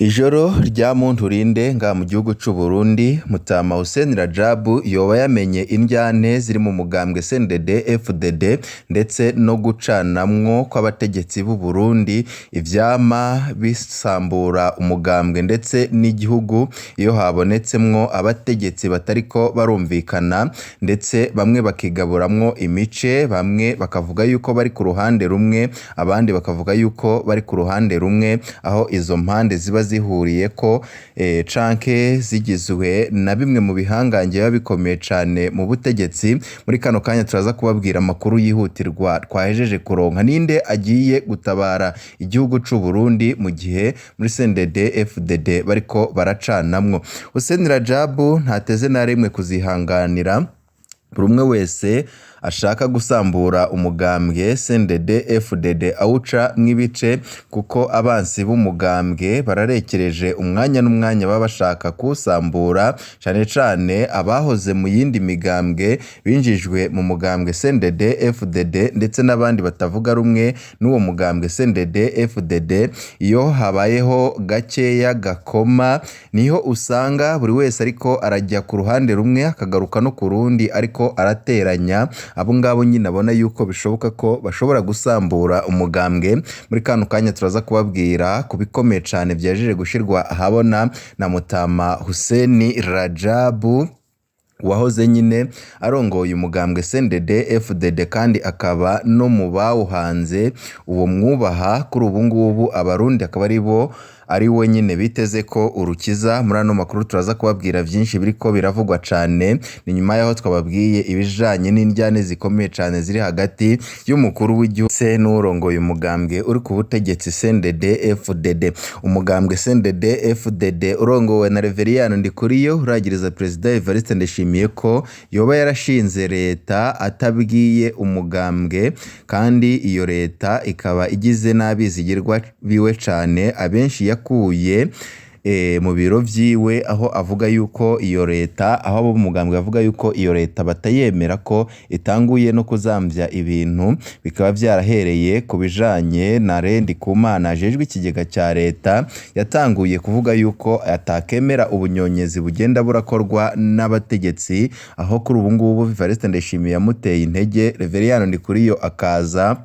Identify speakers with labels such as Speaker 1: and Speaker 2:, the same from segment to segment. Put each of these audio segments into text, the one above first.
Speaker 1: Ijoro rya Munturinde ngaha mu gihugu c'Uburundi, Mutama Hussein Rajabu yoba yamenye indyane ziri mu mugambwe CNDD FDD ndetse no gucanamwo kw'abategetsi b'Uburundi, ivyama bisambura umugambwe ndetse n'igihugu iyo habonetsemwo abategetsi batariko barumvikana, ndetse bamwe bakigaburamwo imice, bamwe bakavuga yuko bari ku ruhande rumwe, abandi bakavuga yuko bari ku ruhande rumwe, aho izo mpande ziba zihuriyeko canke zigizwe na bimwe mu bihangange biba bikomeye cane mu butegetsi. Muri kano kanya turaza kubabwira amakuru yihutirwa twahejeje kuronka. Ninde agiye gutabara igihugu c'Uburundi mu gihe muri CNDD FDD bariko baracanamwo? Hussein Rajabu ntateze na rimwe kuzihanganira buri umwe wese ashaka gusambura umugambwe CNDD FDD awuca mw'ibice, kuko abansi b'umugambwe bararekereje umwanya n'umwanya baba bashaka kuwusambura, cane cane abahoze mu yindi migambwe binjijwe mu mugambwe CNDD FDD ndetse n'abandi batavuga rumwe n'uwo mugambwe CNDD FDD. Iyo habayeho gakeya gakoma, niho usanga buri wese ariko arajya ku ruhande rumwe akagaruka no ku rundi ariko arateranya abo ngabo nyine abona yuko bishoboka ko bashobora gusambura umugambwe. Muri kano kanya turaza kubabwira ku bikomeye cane vyahejeje gushirwa ahabona na Mutama Hussein Rajabu wahoze nyine arongoye umugambwe CNDD FDD kandi akaba no mu bawuhanze. Uwo mwubaha kuri ubu ngubu Abarundi akaba ari bo ari we nyine biteze ko urukiza. Muri ano makuru turaza kubabwira vyinshi biriko biravugwa cane, ni nyuma yaho twababwiye ibijanye n'indyane zikomeye cane ziri hagati y'umukuru w'igihugu se n'uwurongoye umugambwe uri ku butegetsi CNDD FDD. Umugambwe CNDD FDD urongowe na Reveriyani Ndikuriyo uragiriza Perezida Evariste Ndayishimiye ko yoba yarashinze leta atabwiye umugambwe, kandi iyo leta ikaba igize n'abizigirwa biwe cane abenshi yakuye mu biro vyiwe, aho avuga yuko iyo leta, aho abo mugambwe bavuga yuko iyo leta batayemera ko itanguye no kuzamvya ibintu, bikaba vyarahereye ku bijanye na Ndikumana ajejwe ikigega ca leta, yatanguye kuvuga yuko atakemera ubunyonyezi bugenda burakorwa n'abategetsi, aho kuri ubu ngubu Evariste Ndayishimiye yamuteye intege, Reveriyani Ndikuriyo akaza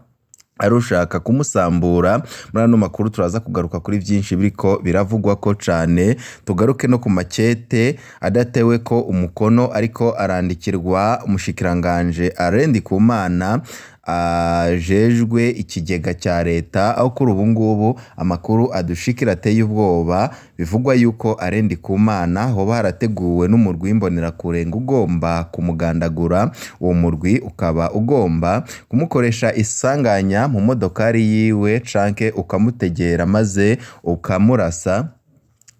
Speaker 1: arushaka kumusambura. Muri ano makuru turaza kugaruka kuri vyinshi biriko biravugwako cane, tugaruke no ku makete adateweko umukono ariko arandikirwa umushikiranganje Alain Ndikumana ajejwe ikigega ca leta, aho kuri ubu ngubu amakuru adushikira ateye ubwoba, bivugwa yuko Alain Ndikumana hoba harateguwe n'umurwi w'imbonerakure ngo ugomba kumugandagura, uwo murwi ukaba ugomba kumukoresha isanganya mu modokari yiwe canke ukamutegera maze ukamurasa.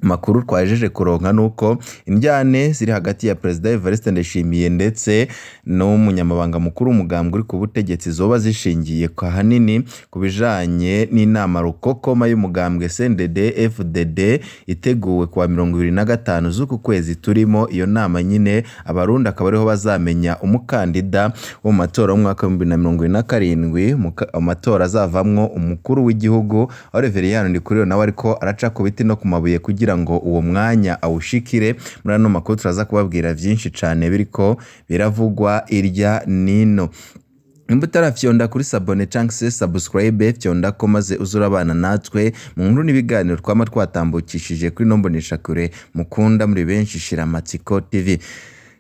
Speaker 1: Amakuru twahejeje kuronka nuko indyane ziri hagati ya Perezida Evariste Ndayishimiye ndetse n'umunyamabanga mukuru w'umugambwe uri ku butegetsi zoba zishingiye ahanini ku bijanye n'inama rukokoma y'umugambwe CNDD FDD iteguwe kuwa 25 z'uku kwezi turimo. Iyo nama nyine Abarundi akaba ariho bazamenya umukandida wo mu matora y'umwaka w'ibihumbi bibiri na mirongo ibiri na karindwi, amatora azavamwo umukuru w'igihugu, aho Reveriyani Ndikuriyo nawe ariko araca ku biti no ku mabuye kugira ngo uwo mwanya awushikire. Muri ano makuru turaza kubabwira vyinshi cane biriko biravugwa irya nino. Nimba utarafyonda kuri sabone canke se subscribe, fyondako maze uze urabana natwe mu nkuru n'ibiganiro twama twatambukishije kuri ino mboneshakure mukunda muri benshi Shiramatsiko TV.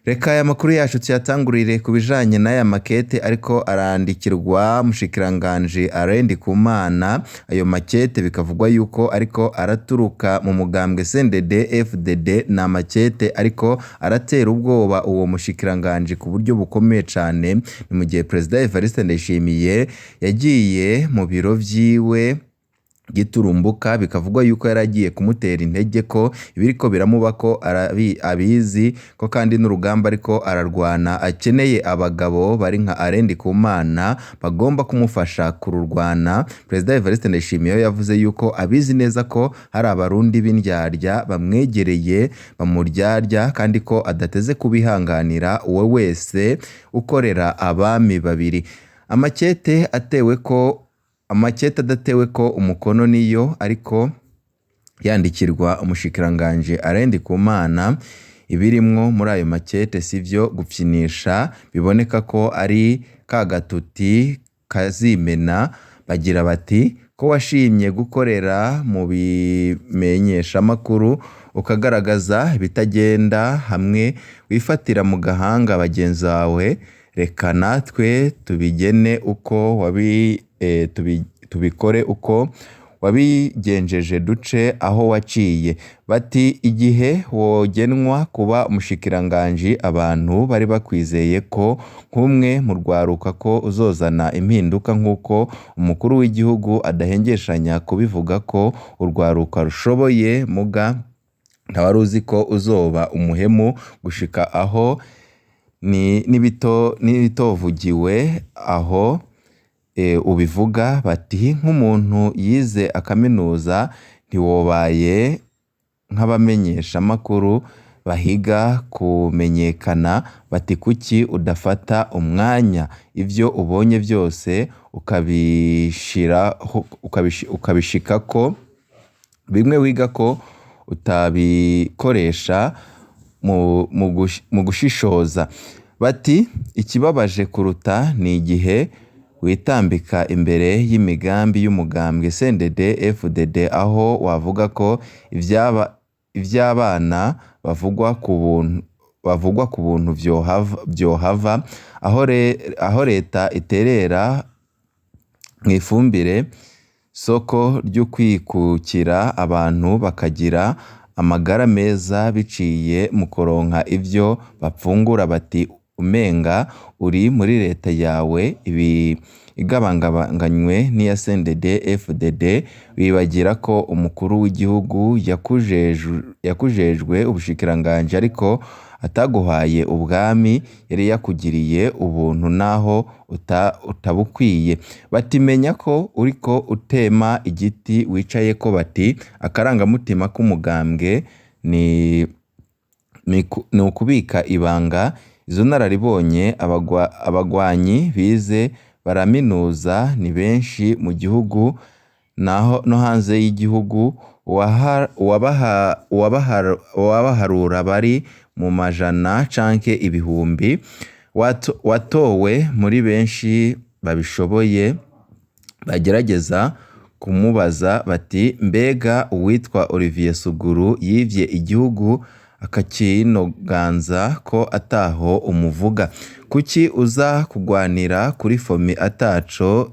Speaker 1: Reka aya makuru yacu tuyatangurire ku bijanye n'aya makete ariko arandikirwa mushikiranganje Alain Ndikumana. Ayo makete bikavugwa yuko ariko araturuka mu mugambwe CNDD FDD, ni amakete ariko aratera ubwoba uwo mushikiranganje ku buryo bukomeye cane. Ni mu gihe Perezida Evariste Ndayishimiye yagiye mu biro vyiwe giturumbuka, bikavugwa yuko yari agiye kumutera intege ko ibiriko biramubako abizi, ko kandi n'urugamba ariko ararwana akeneye abagabo bari nka Alain Ndikumana bagomba kumufasha kururwana. Perezida Evariste Ndayishimiye yavuze yuko abizi neza ko hari Abarundi b'indyarya bamwegereye bamuryarya, kandi ko adateze kubihanganira uwo wese ukorera abami babiri. Amakete atewe ko amakete adatewe ko umukono niyo ariko yandikirwa umushikiranganji Alain Ndikumana. Ibirimwo muri ayo makete sivyo gupfinisha, biboneka ko ari ka gatuti kazimena. Bagira bati ko washimye gukorera mu bimenyeshamakuru ukagaragaza ibitagenda hamwe wifatira mu gahanga bagenzi bawe, reka natwe tubigene uko tubikore uko wabigenjeje duce aho waciye. Bati igihe wogenwa kuba umushikiranganji abantu bari bakwizeye ko nk'umwe mu rwaruka ko uzozana impinduka, nk'uko umukuru w'igihugu adahengeshanya kubivuga ko urwaruka rushoboye, muga ntawari uzi ko uzoba umuhemu gushika aho n'ibitovugiwe aho ubivuga. Bati nk'umuntu yize akaminuza ntiwobaye nk'abamenyeshamakuru bahiga kumenyekana. Bati kuki udafata umwanya ivyo ubonye vyose ukabishikako, bimwe wiga ko utabikoresha mu gushishoza. Bati ikibabaje kuruta ni igihe witambika imbere y'imigambi y'umugambwe CNDD FDD, aho wavuga ko ivy'abana bavugwa ku buntu vyohava, aho leta iterera mw'ifumbire soko ry'ukwikukira, abantu bakagira amagara meza biciye mu kuronka ivyo bafungura. Bati umenga uri muri leta yawe igabangabanganywe n'iya CNDD FDD, wibagira ko umukuru w'igihugu yakujejwe ubushikiranganji ariko ataguhaye ubwami, yari yakugiriye ubuntu naho utabukwiye. Bati menya ko uriko utema igiti wicayeko. Bati akarangamutima k'umugambwe ni ukubika ibanga. Izo nararibonye abagwanyi bize baraminuza ni benshi mu gihugu no hanze y'igihugu, uwabaharura bari mu majana canke ibihumbi. Watowe muri benshi babishoboye bagerageza kumubaza bati mbega uwitwa Olivier Suguru yivye igihugu akakinoganza ko ataho umuvuga, kuki uza kugwanira kuri FOMI ataco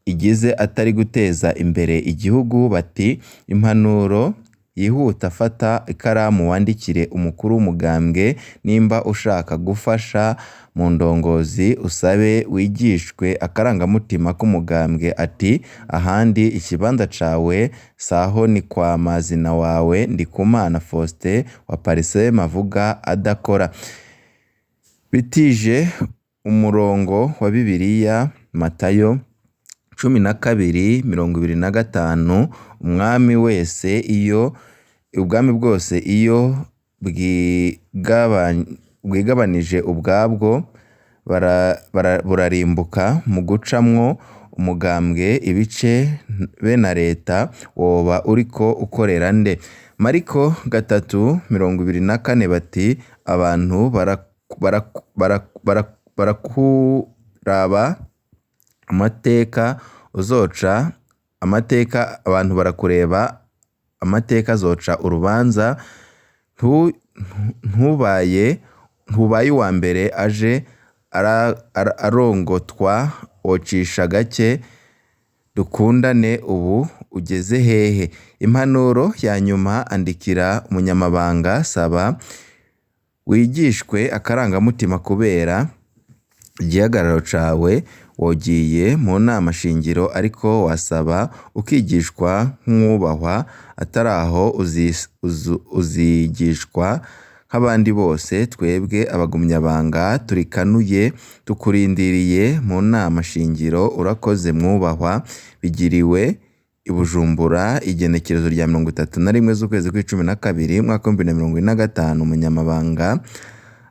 Speaker 1: igize atari guteza imbere igihugu? Bati impanuro yihuta, fata ikaramu wandikire umukuru w'umugambwe nimba ushaka gufasha mu ndongozi, usabe wigishwe akarangamutima k'umugambwe. Ati ahandi ikibanza cawe saho ni kwa mazina wawe Ndikumana Faustin wa Parsem avuga adakora. Bitije umurongo wa Bibiliya Matayo 12:25, umwami wese iyo ubwami bwose iyo bwigabanije ubwabwo burarimbuka. Mu gucamwo umugambwe ibice be na leta woba uriko ukorera nde? Mariko 3:24 bati abantu barakuraba amateka uzoca amateka, abantu barakureba amateka azoca urubanza. Ntubaye uwa mbere aje arongotwa, wocisha gake dukundane ubu ugeze hehe? Impanuro ya nyuma, andikira umunyamabanga saba wigishwe akarangamutima kubera igihagararo cawe. Wogiye mu nama shingiro ariko wasaba ukigishwa nk'uwubahwa, atari aho uzigishwa nk'abandi bose. Twebwe abagumyabanga turikanuye tukurindiriye mu nama shingiro. Urakoze mwubahwa. Bigiriwe i Bujumbura igenekerezo rya 31 z'ukwezi kw'icumi na kabiri umwaka w'2025. Umunyamabanga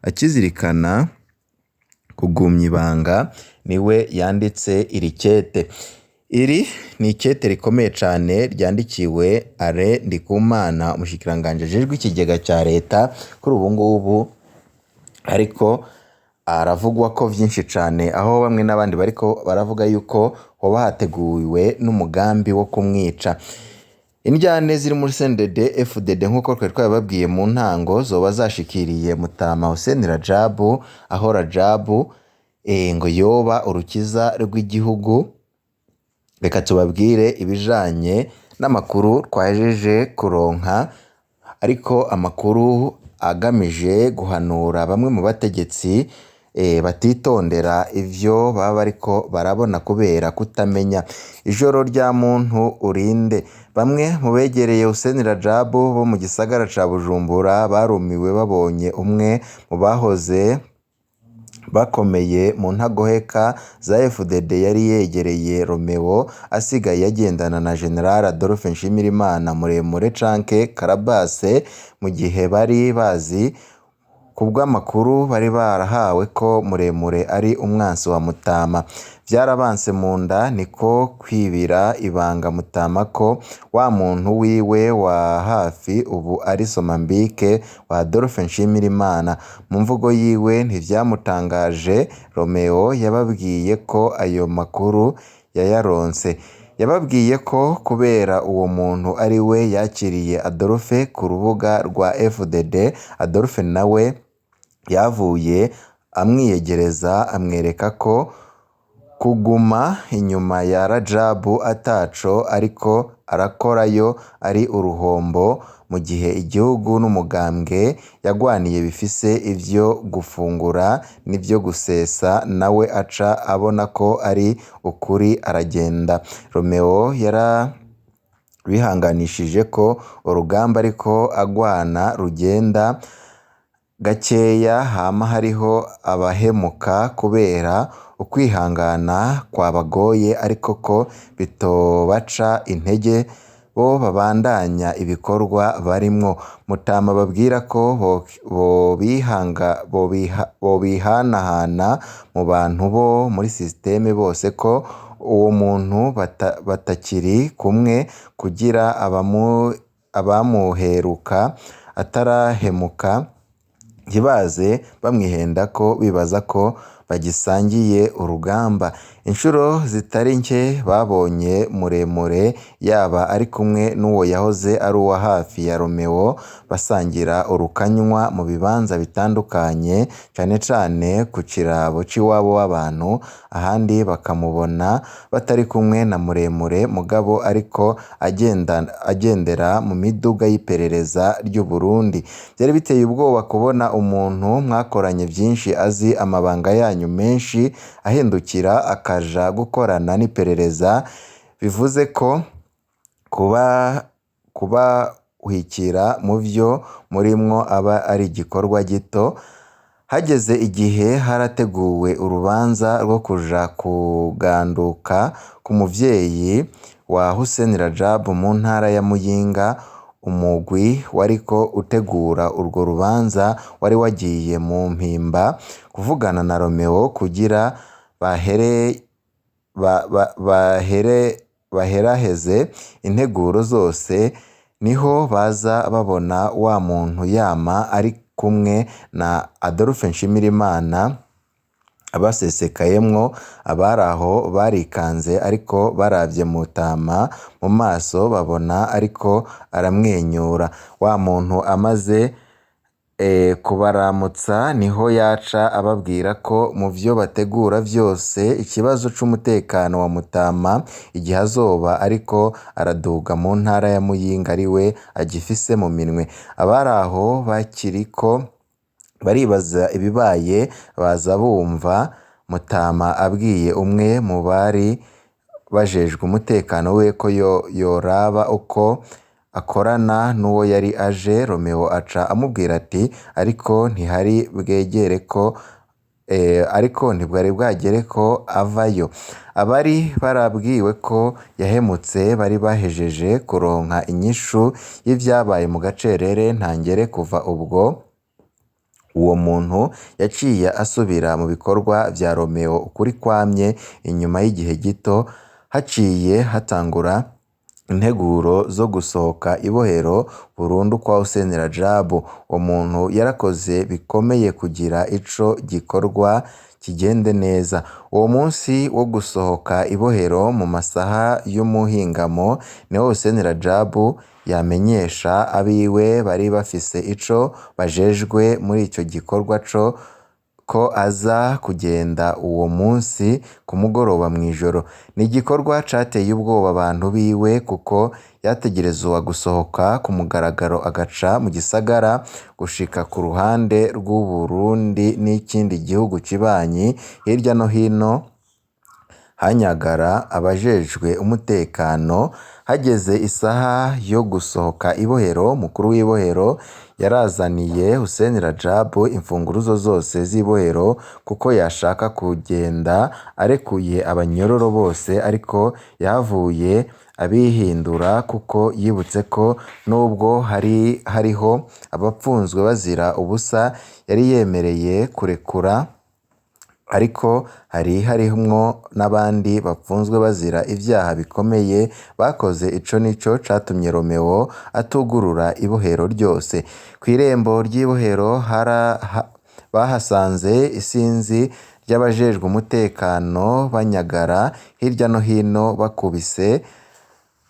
Speaker 1: akizirikana kugumya ibanga niwe yanditse iri kete. Iri ni ikete rikomeye cane ryandikiwe Alain Ndikumana, umushikiranganji ajejwe ikigega ca leta kuri ubu ngubu, ariko aravugwa ko vyinshi cane, aho bamwe n'abandi bariko baravuga yuko hoba hateguwe n'umugambi wo kumwica. Indyane ziri muri CNDD FDD nk'uko twari twabibabwiye mu ntango zoba zashikiriye Mutama Hussein Rajabu, aho Rajabu ngo yoba urukiza rw'igihugu. Reka tubabwire ibijanye n'amakuru twahejeje kuronka, ariko amakuru agamije guhanura bamwe mu bategetsi batitondera ivyo baba bariko barabona kubera kutamenya. Ijoro rya muntu urinde. Bamwe mu begereye Hussein Rajabu bo mu gisagara ca Bujumbura barumiwe babonye umwe mu bahoze bakomeye mu ntagoheka za FDD yari yegereye Romeo asigaye agendana na General Adolphe Nshimirimana muremure canke Karabase, mu gihe bari bazi kubw'amakuru bari barahawe ko Muremure ari umwansi wa Mutama. Vyarabanse mu nda niko kwibira ibanga Mutama ko wa muntu wiwe wa hafi ubu ari Somambike wa Adolphe Nshimirimana. Mu mvugo yiwe ntivyamutangaje, Romeo yababwiye ko ayo makuru yayaronse. Yababwiye ko kubera uwo muntu ari we yakiriye Adolphe ku rubuga rwa FDD, Adolphe nawe yavuye amwiyegereza amwereka ko kuguma inyuma ya Rajabu ataco ariko arakorayo ari uruhombo, mu gihe igihugu n'umugambwe yagwaniye bifise ivyo gufungura n'ivyo gusesa, nawe aca abona ko ari ukuri aragenda. Romeo yarabihanganishije ko urugamba ariko agwana rugenda gakeya, hama hariho abahemuka kubera ukwihangana kwabagoye, ariko ko bitobaca intege bo babandanya ibikorwa barimwo. Mutama ababwira ko bobihanahana mu bantu bo muri systeme bose ko uwo muntu batakiri kumwe, kugira abamuheruka atarahemuka ntibaze bamwihendako bibaza ko bagisangiye urugamba. Inshuro zitari nke babonye Muremure yaba ari kumwe n'uwo yahoze ari uwa hafi ya Romeo basangira urukanywa mu bibanza bitandukanye, cane cane ku kirabo c'iwabo w'abantu, ahandi bakamubona batari kumwe na Muremure mugabo ariko agendera mu miduga y'iperereza ry'u Burundi. Vyari biteye ubwoba kubona umuntu mwakoranye vyinshi azi amabanga yanyu menshi ahindukira akaja gukorana n'iperereza, bivuze ko kubahwikira mu vyo murimwo aba ari igikorwa gito. Hageze igihe harateguwe urubanza rwo kuja kuganduka ku muvyeyi wa Hussein Rajabu mu ntara ya Muyinga. Umugwi wariko utegura urwo rubanza wari wagiye mu Mpimba kuvugana na Romeo kugira baheraheze integuro zose, niho baza babona wa muntu yama ari kumwe na Adolphe Nshimirimana abasesekayemwo. Abari aho barikanze, ariko baravye Mutama mu maso babona ariko aramwenyura. Wa muntu amaze kubaramutsa niho yaca ababwira ko mu vyo bategura vyose ikibazo c'umutekano wa Mutama igihe azoba ariko araduga mu ntara ya Muyinga ariwe agifise mu minwe. Abari aho bakiriko baribaza ibibaye, baza bumva Mutama abwiye umwe mu bari bajejwe umutekano wiwe ko yoraba uko akorana n'uwo yari aje. Romeo aca amubwira ati ariko ntihari bwegere ko ariko ntibwari bwagere ko avayo. Abari barabwiwe ko yahemutse bari bahejeje kuronka inyishu y'ivyabaye mu gacerere ntangere. Kuva ubwo uwo muntu yaciye asubira mu bikorwa vya Romeo ukuri kwamye. Inyuma y'igihe gito Haciye hatangura integuro zo gusohoka ibohero burundu kwa Hussein Rajabu. Uwo muntu yarakoze bikomeye kugira ico gikorwa kigende neza. Uwo munsi wo gusohoka ibohero mu masaha y'umuhingamo niho Hussein Rajabu yamenyesha abiwe bari bafise ico bajejwe muri ico gikorwa co ko aza kugenda uwo munsi ku mugoroba mw'ijoro. Ni igikorwa cateye ubwoba abantu biwe kuko yategerezwa gusohoka ku mugaragaro agaca mu gisagara gushika ku ruhande rw'Uburundi n'ikindi gihugu kibanyi. Hirya no hino hanyagara abajejwe umutekano. Hageze isaha yo gusohoka ibohero, umukuru w'ibohero yarazaniye Hussein Rajabu imfunguruzo zose z'ibohero kuko yashaka kugenda arekuye abanyororo bose, ariko yahavuye abihindura kuko yibutse ko nubwo hari hariho abapfunzwe bazira ubusa yari yemereye kurekura, ariko hari harimwo n'abandi bapfunzwe bazira ivyaha bikomeye bakoze. Ico nico catumye Romeo atugurura ibohero ryose. Kw'irembo ry'ibohero bahasanze isinzi ry'abajejwe umutekano banyagara hirya no hino, bakubise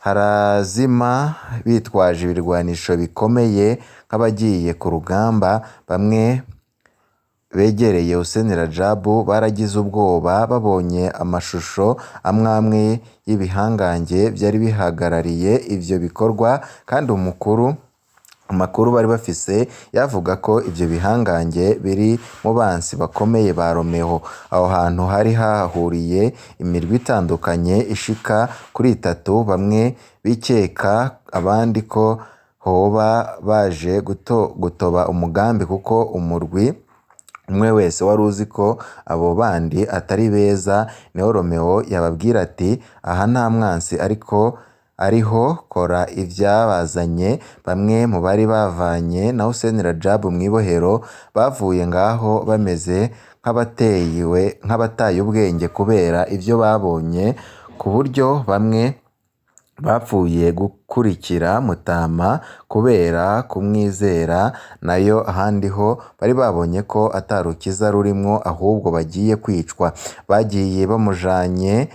Speaker 1: harazima bitwaje ibirwanisho bikomeye nk'abagiye ku rugamba. Bamwe begereye Hussein Rajabu baragize ubwoba babonye amashusho amwamwe y'ibihangange vyari bihagarariye ivyo bikorwa, kandi amakuru bari bafise yavuga ko ivyo bihangange biri mu bansi bakomeye ba Romeo. Aho hantu hari hahuriye imirwi itandukanye ishika kuri itatu, bamwe bikeka abandi ko hoba baje gutoba umugambi, kuko umurwi umwe wese wari uzi ko abo bandi atari beza. Niho Romeo yababwira ati aha nta mwansi ariko ariho, kora ivyabazanye. Bamwe mu bari bavanye na Hussein Rajabu mw'ibohero bavuye ngaho bameze nk'abataye ubwenge kubera ivyo babonye, ku buryo bamwe bapfuye gukurikira Mutama kubera kumwizera, nayo ahandi ho bari babonye ko ata rukiza rurimwo ahubwo bagiye kwicwa. Bagiye bamujanye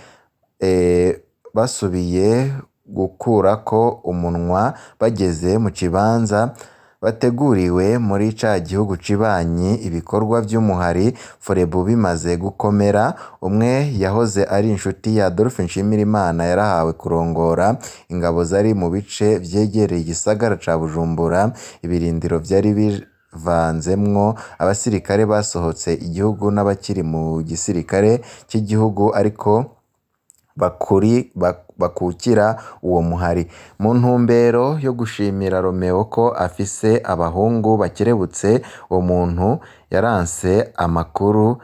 Speaker 1: basubiye gukurako umunwa bageze mu kibanza bateguriwe muri ca gihugu cibanyi. Ibikorwa vy'umuhari Forebu bimaze gukomera, umwe yahoze ari inshuti ya Adolphe Nshimirimana yarahawe kurongora ingabo zari mu bice vyegereye igisagara ca Bujumbura. Ibirindiro vyari bivanzemwo abasirikare basohotse igihugu n'abakiri mu gisirikare c'igihugu ariko bakukira uwo muhari. Mu ntumbero yo gushimira Romeo ko afise abahungu bakerebutse, uwo muntu yaranse amakuru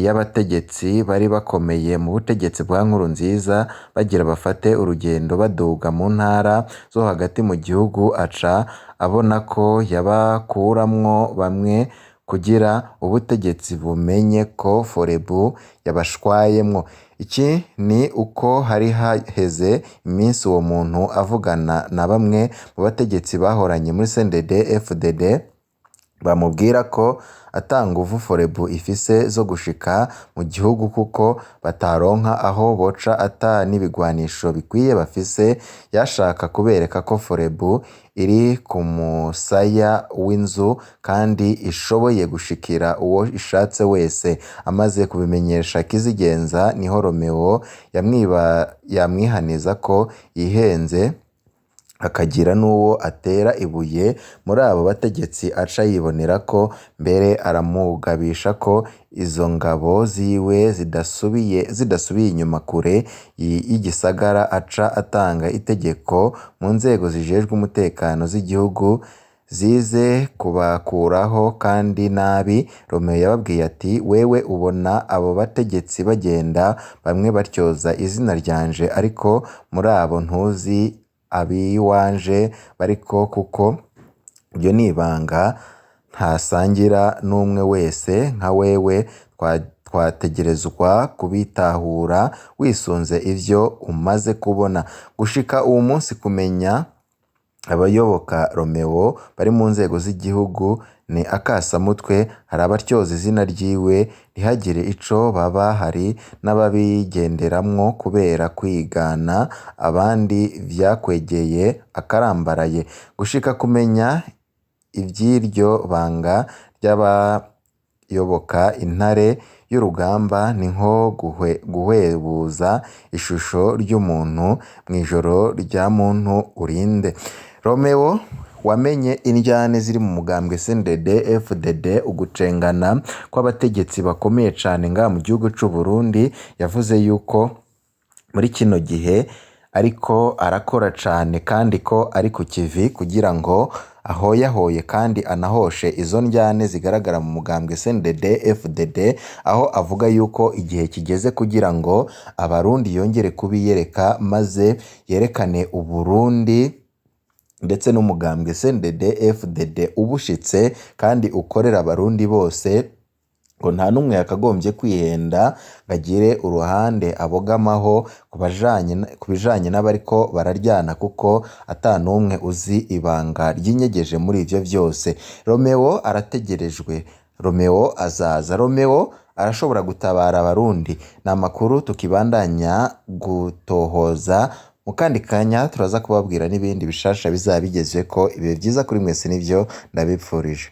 Speaker 1: y'abategetsi bari bakomeye mu butegetsi bwa Nkurunziza bagira bafate urugendo baduga mu ntara zo hagati mu gihugu, aca abona ko yabakuramwo bamwe kugira ubutegetsi bumenye ko Forebu yabashwayemwo. Iki ni uko hari haheze iminsi uwo muntu avugana na bamwe mu bategetsi bahoranye muri CNDD FDD, bamubwira ko ata nguvu Forebu ifise zo gushika mu gihugu kuko bataronka aho boca ata n'ibigwanisho bikwiye bafise. Yashaka kubereka ko Forebu iri ku musaya w'inzu kandi ishoboye gushikira uwo ishatse wese. Amaze kubimenyesha Kizigenza, niho Romeo yamwihaniza ko yihenze akagira n'uwo atera ibuye muri abo bategetsi, aca yibonera ko mbere aramugabisha ko izo ngabo ziwe zidasubiye inyuma kure y'igisagara, aca atanga itegeko mu nzego zijejwe umutekano z'igihugu zize kubakuraho kandi nabi. Romeo yababwiye ati wewe ubona abo bategetsi bagenda bamwe batyoza izina ryanje, ariko muri abo ntuzi abiwanje bariko, kuko iryo ni ibanga ntasangira n'umwe wese nka wewe. Twategerezwa kubitahura wisunze ivyo umaze kubona. Gushika uwu munsi kumenya abayoboka Romeo bari mu nzego z'igihugu ni akasamutwe, hari abatyoza izina ryiwe ntihagire ico baba, hari n'ababigenderamwo kubera kwigana abandi vyakwegeye akarambaraye. Gushika kumenya ivy'iryo banga ry'abayoboka intare y'urugamba ni nko guhwebuza ishusho ry'umuntu mw'ijoro rya muntu urinde. Romeo wamenye indyane ziri mu mugambwe CNDD FDD, ugucengana kw'abategetsi bakomeye cane ngaha mu gihugu c'u Burundi, yavuze yuko muri kino gihe ariko arakora cane kandi ko ari ku kivi kugira ngo ahoyahoye kandi anahoshe izo ndyane zigaragara mu mugambwe CNDD FDD, aho avuga yuko igihe kigeze kugira ngo abarundi yongere kubiyereka maze yerekane Uburundi ndetse n'umugambwe CNDD FDD ubushitse kandi ukorera abarundi bose, ngo nta n'umwe yakagombye kwihenda ngo agire uruhande abogamaho ku bijanye n'abariko bararyana kuko ata n'umwe uzi ibanga ryinyegeje muri ivyo vyose. Romeo arategerejwe, Romeo azaza, Romeo arashobora gutabara abarundi. Ni amakuru tukibandanya gutohoza, mu kandi kanya turaza kubabwira n'ibindi bishasha bizaba bigezweko. Ibihe vyiza kuri mwese nivyo ndabipfurije.